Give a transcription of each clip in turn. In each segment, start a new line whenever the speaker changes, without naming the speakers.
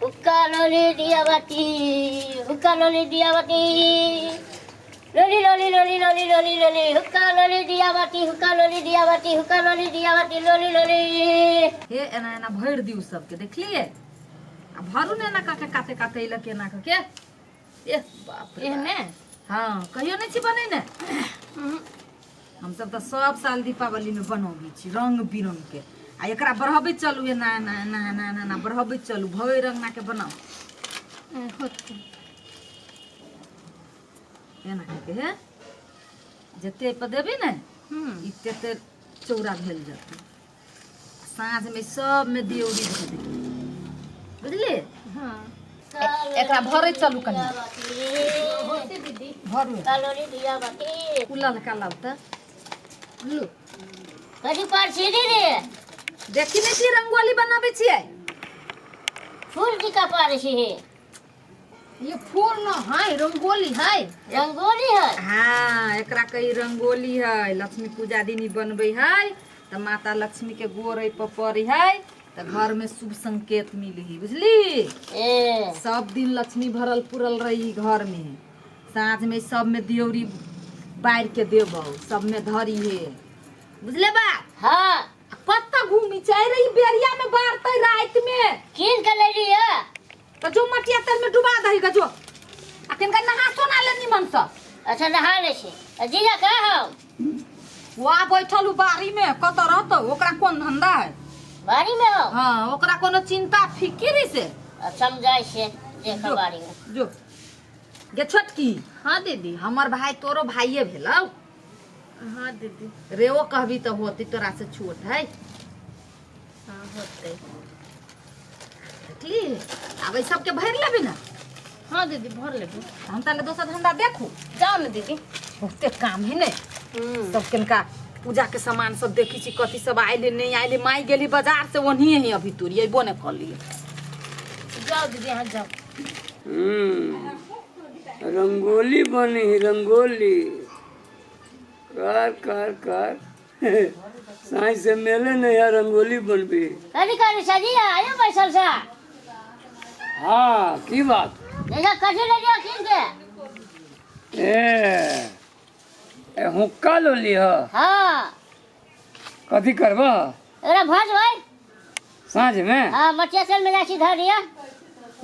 हुक्का लोली दिया बाती, हुक्का लोली दिया बाती, लोली लोली लोली लोली लोली लोली, हुक्का लोली दिया बाती, हुक्का लोली दिया बाती, हुक्का लोली दिया बाती, लोली लोली।
हे एना एना भरि दियौ सबके, देखलियै? आ भरू ने एना कऽ के काते काते अयलक एना कऽ के। एह बाप रे।
एहने?
हाँ, कहियो नहि छी बनेने? हमसब तऽ सब साल दीपावली में बनबै छी रंग बिरंग के। आ एकरा बढ़बैत चलू, एना एना एना एना एना एना बढ़बैत चलू, भरि रंगना के बनाउ।
होतै।
एना के हे जते पर देबी ने ई तते चौड़ा भेल जेतै। साँझ में सब में दियौरी धऽ देबी, बुझलियै?
हाँ।
एकरा भरैत चलू कनि।
होतै दीदी।
भरू।
हुक्का लोली दिया बाती।
उ ललका लाउ तऽ।
लू।
कथी पर छी दीदी?
देखी नहि छी रंगोली बनाबै छियै।
फूल की कपार छी?
ये फूल न है, रंगोली है।
रंगोली है?
हाँ, एकरा कही रंगोली है। लक्ष्मी पूजा दिन ई बनबै है तऽ माता लक्ष्मी के गोर एहि पर पड़ै है तऽ घर में शुभ संकेत मिली है, बुझली?
ए।
सब दिन लक्ष्मी भरल पुरल रही घर में। साँझ में सब में दियौरी बारि के देबौ, सब में धरी है, बुझले बात?
हाँ।
कतऽ घूमी छै रे? ई बेरिया में बारतै राति में।
कीन के ले लिया।
तऽ जो मटिया तेल में डुबा दही ग जो। आ किनका नहा सोना ले निमन से।
अच्छा नहा ले छी। आ जीजा कहाँ हौ?
वहाँ बैठल उ बाड़ी में, कतऽ रहतौ? ओकरा कोन धंधा है?
बाड़ी में हो?
हाँ, ओकरा कोनो चिंता फिकिर है से।
अब समझाइ छै देखो
जो।
बाड़ी में।
जो गे छोटकी।
हाँ दीदी।
हमर भाई तोरो भाइये भेलौ।
हाँ दीदी।
रेओ कहबी तऽ होती, तोरा से छोट है।
हाँ होतै।
देखली, आब एहि सबके भरि लेबी ने?
हाँ दीदी भर लेबी।
हम ताले दोसर धंधा देखू।
जाओ ने दीदी।
बहुते काम है ने। सब किनका पूजा के सामान सब देखी छी, कथी सब आइले नहीं आइले। माई गेली बाजार से ओन्हिए ही अभी तोरी अइबो ने कली।
जाओ दीदी यहाँ जाओ।
रंगोली बनी है, रंगोली कर कर कर साँझ से मेले नहीं है, रंगोली बनबी।
कथी करू सजी आयो बैसल सा?
हाँ की बात?
देखा कथी ले लियो कीन के?
ए ए हुक्का लो लिह।
हाँ।
कथी करबह?
एकरा भज भाई।
साँझ में?
हाँ, मटिया तेल में जाची धर दिया।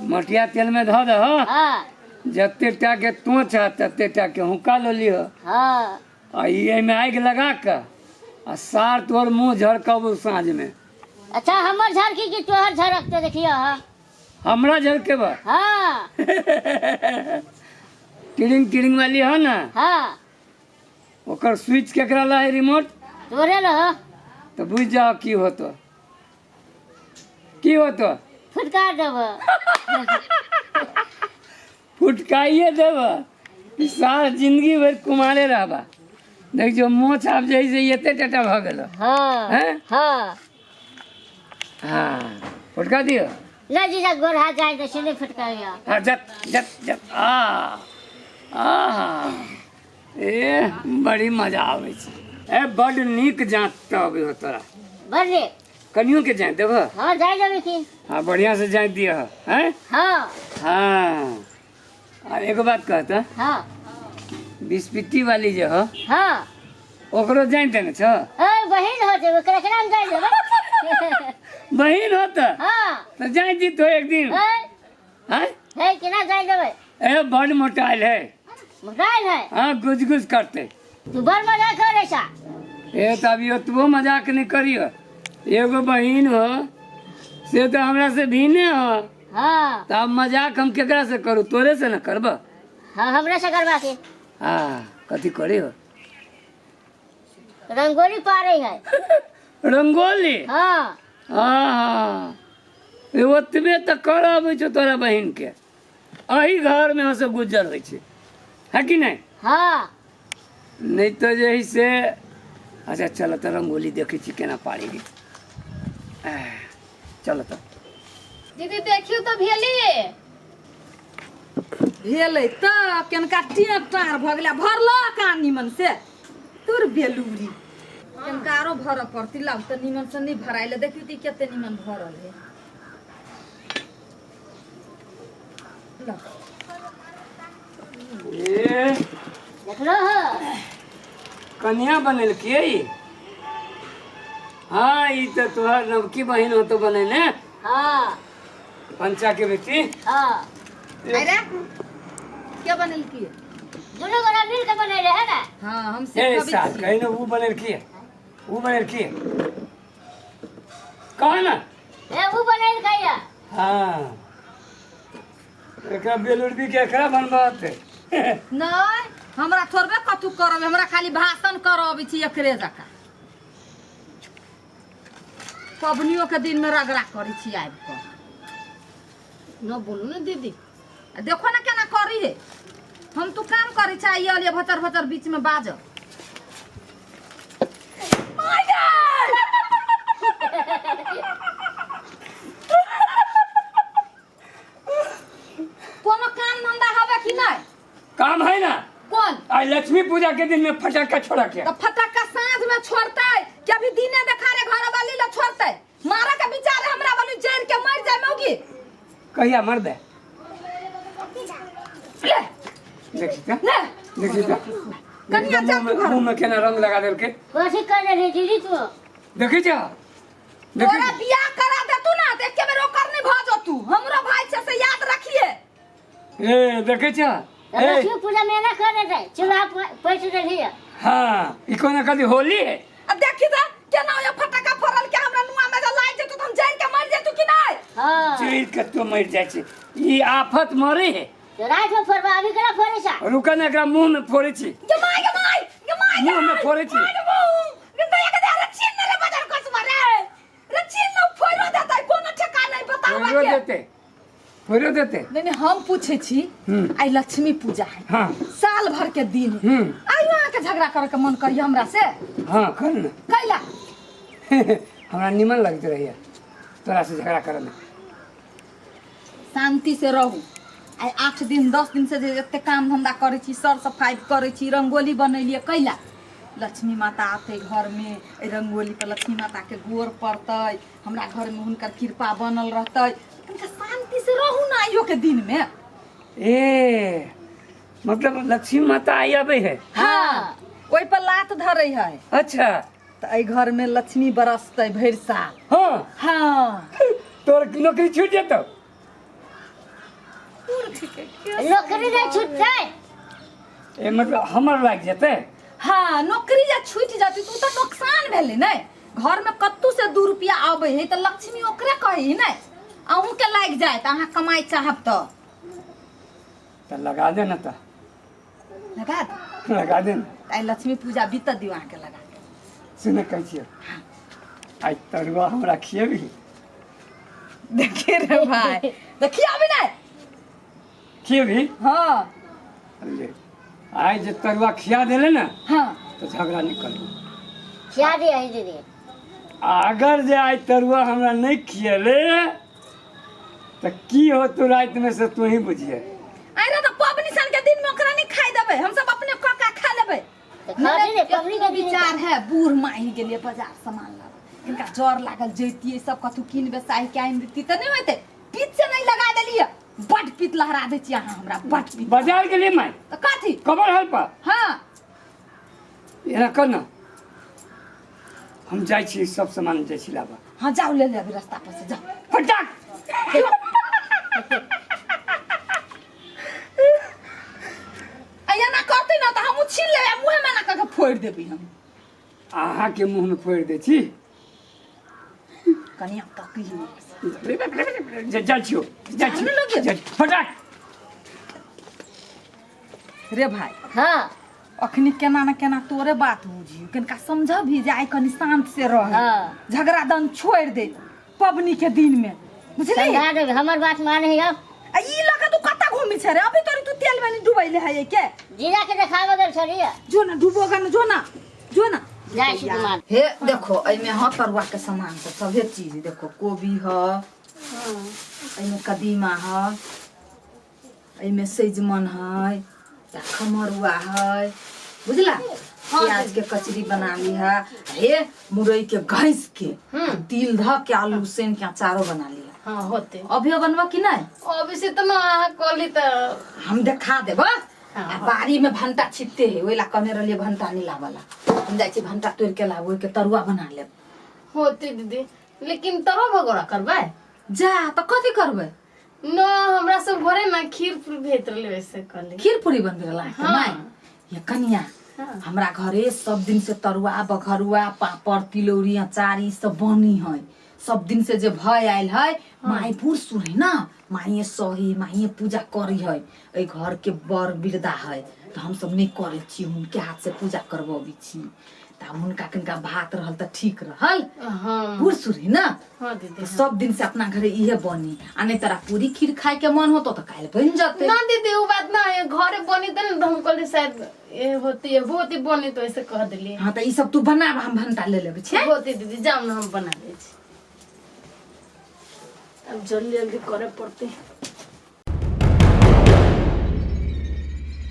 मटिया तेल में धऽ दह।
हाँ।
जते टा के तो छह तते टा के हुक्का लो लिह।
हाँ।
आ ई एहिमे आगि लगा के आ सार तोहर मुँह झरकबू साँझ में।
अच्छा हमर झरकी कि तोहर झरकते देखियो। हाँ
हमरा झरकेबा?
हाँ।
टिरिंग टिरिंग वाली है ना?
हाँ।
ओकर स्विच केकरा ला है रिमोट?
तोरे ला।
तो बुझ जाओ की होतो, की होतो?
फुटकार देब।
फुटकाइए देब, सार जिंदगी भर कुमारे रहबा। देख जो मोछ आब जाइ से एते टटा भ गेल।
हाँ।
हैं?
हाँ।
हाँ फुटका दियो।
ना जीजा गोर हाथ जाए तो सीधे फुटकाइयो।
हाँ जत जत जत आ आ ए बड़ी मजा आबै छै। ए बड नीक जाँत तऽ अबै हो तोरा।
बड़ नीक।
कनियो के जाँत देबह?
हाँ जाय देबै की।
हाँ बढ़िया से जाँत दियह हैं?
हाँ।
हाँ आ एगो बात कहता?
हाँ।
बिस्पिट्टी वाली जे हो?
हाँ।
ओकरो जाँत देने छौ?
ए बहिन हो छै, ओकरा केना हम जाँत देबै?
बहिन हो तऽ?
हाँ।
तऽ जाँत दितौ एक दिन।
ए?
हैं?
हे केना जाँत देबै?
ए बड मोटाइल है।
मोटाइल है?
हाँ गुज गुज करते।
तू बड़ मजाक करे छा।
ए तऽ अभी ओतबो मजाक नहीं करियो। एगो बहिन हो से तऽ हमरा से भिन्ने हो।
हाँ।
तऽ अब मजाक हम केकरा से करू, तोरे से न करब?
हाँ हमरे से करबा के।
हाँ कथी करे हो?
रंगोली पारे है।
रंगोली?
हाँ।
हाँ हाँ ओतबे तऽ करऽ अबै छौ तोरा बहिन के। एही घर में से गुजर होइ छै, है कि नहीं?
हाँ।
नहीं तो जे है से अच्छा चल तऽ रंगोली देखै छी केना पारी गेल। चल तऽ।
दीदी देखियो तऽ भेली।
भेलै तऽ केनका टेक टार भऽ गेलै, भरलक आ निमन से तोर बेलूरी। केनका आरो भरऽ पड़ती, लाउ तऽ निमन से नहि भराइले। देखियौ तऽ ई कते निमन भरल है।
ए
देखलो हो
कन्या बनेलकै ई? हाँ ई तऽ तोहर नवकी बहिन होतो बनेने।
हाँ।
पंचा के बेटी।
हाँ।
अरे के बनेलकी?
दुनू गोरा मिल के बनेले है ना।
हाँ हम
ए
सिखबै
साल
छी।
कहीं ना वो बनेलकी है, वो बनेलकी है कहा ना।
ए वो बनेल कहिया।
हाँ एकरा बेलुरबी के एकरा बनबात है।
नहीं हमरा थोड़बे कथू करब, हमरा खाली भाषण करब छी एकरे जकाँ। पबनियो के दिन में रगड़ा करै छी आबि कऽ।
न बोलू ने दीदी।
आ देखो ना केना करी है, हम तो काम करै छी आइ अलिए भचर भचर बीच में बाज। कोनो काम धंधा हवे कि नहीं?
काम है ना।
कौन?
आई लक्ष्मी पूजा के दिन में फटाका छोड़ा के।
तो फटाका साँझ में छोड़ते कि अभी दिने देखा रे घर वाली ला छोड़ते? मारा के बिचारे हमरा वाली जर के मर जाए मौगी।
कहिया मर दे।
ले
देखी क्या?
ले
देखी क्या?
कनिया जा तू घर।
मुंह में केना रंग लगा देल के।
कोशिश कर रही दीदी तू।
देखी जा। देखी
तोरा बियाह करा दे तू ना देख के बेर ओकर नहीं भ जो तू। हमरो भाई छै से याद रखिए।
ए देखी जा। ए
लक्ष्मी पूजा में ना करे थे चूल्हा पैठ रही है।
हाँ ई कोना कदी होली है।
अब देखी जा केना ये फटाका फोड़ल के हमरा नुआ में जे लाग जेतू त हम जर के मर जेतू कि नहीं?
हाँ
चीर के तो मर जाय छै। ई आफत मरे है।
तो रात में फोड़बा अभी केना फोड़े सा?
रुका ना एकरा मुंह में फोड़े छी।
गे my गे my गे my
मुंह में फोड़े छी।
My गे मुंह गे दया के दे रे छीन रे बाजार कसमा रे रे छीन न फोड़ो देतै कोनो ठेका नहीं बताओ
फोड़ो
के।
देते फोड़ो देते।
नहीं नहीं हम पूछे छी आई लक्ष्मी पूजा है।
हाँ
साल भर के दिन है। आई वहाँ के झगड़ा करे के मन करिए हमरा से।
हाँ कर ना।
कैला?
हमरा निमन लगते रहिए तोरा से झगड़ा करे में।
शांति से रहू। आई 8 दिन 10 दिन से जे एते काम धंधा करै छी, सर सफाई करै छी, रंगोली बनेलिए कैला? लक्ष्मी माता आते घर में, ए रंगोली पर लक्ष्मी माता के गोर पड़तै, हमरा घर में हुनकर कृपा बनल रहतै। तनिका शांति से रहू ना आइयो के दिन में।
ए मतलब लक्ष्मी माता आई आबै है।
हाँ ओहि पर लात धरै है।
अच्छा
तऽ एहि घर में लक्ष्मी बरसतै भरि साल।
हाँ
हाँ
तोर नौकरी छूट जेतौ।
नौकरी नहीं छूटतै।
ए मतलब हमर लागि जेतै।
हाँ नौकरी जे छूटि जेतै तऽ ओ तऽ नुकसान भेलै ने। घर में कत्तू से 2 रुपया आबै है तऽ लक्ष्मी ओकरे कहै है ने। अहूँ के लागि जायत अहाँ कमाइ चाहब तऽ
लगा दे ना। तऽ
लगा दे
लगा दे ना।
आइ लक्ष्मी पूजा बीत दियौ अहाँके लगा के।
सुन कहै छियौ आइ तरुआ हमरा खिएबी?
देखिए रे भाई देखिए अभी नहीं
खिएबी?
हाँ
ले आइ जे तरुआ खिया देले ना।
हाँ
तो झगड़ा नहीं करबो।
खिया दे आई दीदी।
अगर जे आइ तरुआ हमरा नहीं खियले तो की हो तू रात में से तू ही बुझिए।
अरे तो पबनी सन के दिन में ओकरा नहीं खाई देबै, हम सब अपने कका खा लेबै।
तो खा दे पबनी के
विचार है बूढ़ माही के लिए बाजार सामान लाबै, हिनका जर लागल जैतियै सब कथू कीन बेसाहि के आनि देती तऽ नहीं होतै। पीत से नहीं लगा देलियै, बड पीत लहरा दै छी अहाँ हमरा, बड पीत।
बाजार के लिए माय
तऽ कथी
कबर हल पर।
हाँ
एना कर ना हम जाइ छी सब सामान जाइ छी लाबऽ।
हाँ जाउ ले ले अभी रास्ता पर से जाउ
फटाक।
एना करतै ना तऽ हमहूँ छीन लेबै, मुँहे में एना कऽ के फोड़ि देबै हम।
अहाँ के मुँह में फोड़ि दै छी?
कनिया तकियो।
जाइ छियौ जाइ छियौ फटाक।
रे भाई
हाँ
अखनी केना न केना तोरे बात बुझियो, कनिका समझबही जे आइ कनि शांत से रह।
हाँ
झगड़ा दन छोड़ि दे पबनी के दिन में, बुझली?
समझा देबै, हमर बात माने अब।
आ ई लऽ के तू कतऽ घूमी छै रे? अभी तोरी तू तेल में नहीं डुबैले है के?
जीजा के देखाबऽ गेल छलियै।
जो ना डुबोगा ना, जो ना जो ना
जाइ छी दुकान।
हे देखो एहिमे ह तरुआ के सामान सब सभे चीज देखो। कोबी ह, एहिमे कदीमा ह, एहिमे सजमन है, खमरुआ है, बुझला? प्याज के कचरी बना ली है। हे मुरई के घैस के तिल ध के आलू उसैन के अचारो बना ली है।
हाँ होते।
अभियो बनबऽ कि नहीं?
अभी से तो ना अहाँ कहली तऽ
हम देखा देब। आ बाड़ी में भंटा छिपते है, ओहि ला कहने रहलियै भंटा नहीं लाबला। हम जाइ छी भंटा तोड़ के लाब, ओहि के तरुआ बना लेब।
होते दीदी, लेकिन तरुआ भगोड़ा करबै?
जा तऽ कथी करबै?
न हमरा सब घरे ना खीर पूरी भेज रहले, वैसे कहली।
खीर पूरी बनबे रहला
हाँ।
माय ये कनिया?
हाँ।
हमरा घरे सब दिन से तरुआ बघरुआ पापड़ तिलौरी अचार ई सब बनी है। सब दिन से जे भय आयल है। माई बूढ़ सूढ़ है ना, माइए सही माइए पूजा करी है। एहि घर के बड़ बिरदा है तऽ हम सब नहि करै छी, हुनके हाथ से पूजा करबी छी। तऽ हुनका कनिका भात रहल तऽ ठीक रहल।
हाँ।
बूढ़ सूढ़ है ना।
हाँ दीदी।
तऽ सब दिन से अपना घरे इहे बनी, आ नहीं तोरा पूरी खीर खाए के मन होतो तऽ काल्हि बनि जतै।
ना दीदी, वो बात ना है, घरे बनी त ना, तो हम कहली शायद ये होती है वो होती बनी, तो ऐसे कह दिली।
हाँ तऽ ई सब तू बनाब, हम भंटा ले लेबै छै।
होती दीदी, जाओ ना, हम बना दै छी। अब जल्दी जल्दी करे पड़ते।